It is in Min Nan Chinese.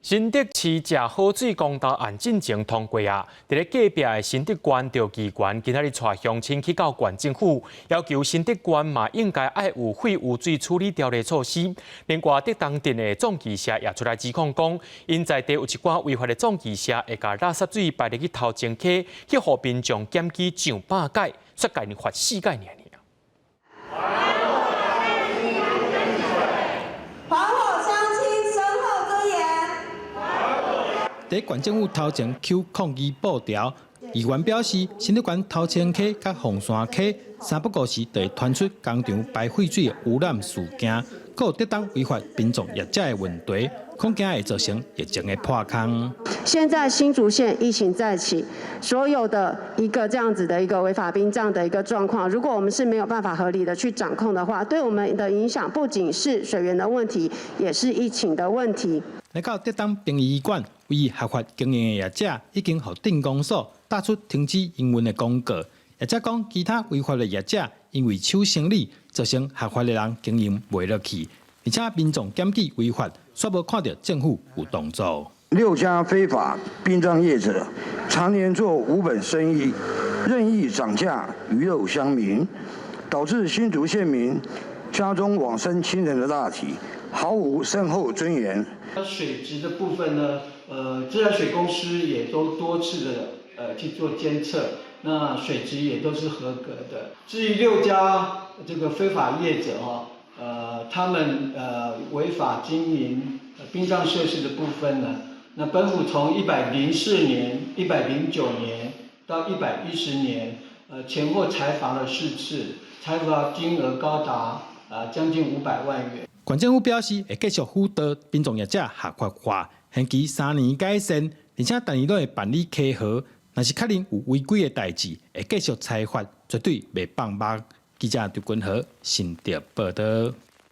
新竹市食好水公投案進前通過啊！佇咧隔壁的新竹縣著議員今仔日帶鄉親去到縣政府，要求新竹縣嘛應該愛有廢污水處理條例措施。另外，竹東鎮的葬儀社也出來指控講，𪜶在地有一寡違法的葬儀社會共垃圾水排入去頭前溪，去予民眾檢舉上百擺，煞共𪜶罰四擺爾爾。還我鄉親身後尊嚴。佇縣政府頭前搝抗議布條，議員表示，新竹縣頭前溪佮鳳山溪三不五時就會傳出工廠排廢水的污染事件，閣有竹東違法殯葬業者的問題，恐驚會造成疫情的破空。現在新竹縣疫情再起，所有的一個這樣子的一個違法殯葬的一個狀況，如果我們是沒有辦法合理的去掌控的話，對我們的影響不僅是水源的問題，也是疫情的問題。來到竹東殯儀館，唯一合法經營的業者已經予鎮公所打出停止營運的公告。業者講，其他違法的業者因為搶生意，造成合法的人經營袂落去，而且民眾檢舉違法，煞無看到政府有動作。六家非法殯葬業者常年做無本生意，任意漲價魚肉鄉民，導致新竹縣民家中往生親人的大體毫無身後尊嚴。水質的部分呢，自來水公司也都多次的去做監測，那水質也都是合格的。至於六家這個非法業者哦，他們違法經營殯葬設施的部分呢，那本府從104年、109年到110年，前後裁罰了四次，裁罰金額高達將近500萬元。縣政府表示會繼續輔導殯葬業者合法化，限期3年改善，而且逐年攏會辦理稽核。若是確認有違規的代誌，會繼續裁罰，絕對袂放目。記者劉君和新竹報導。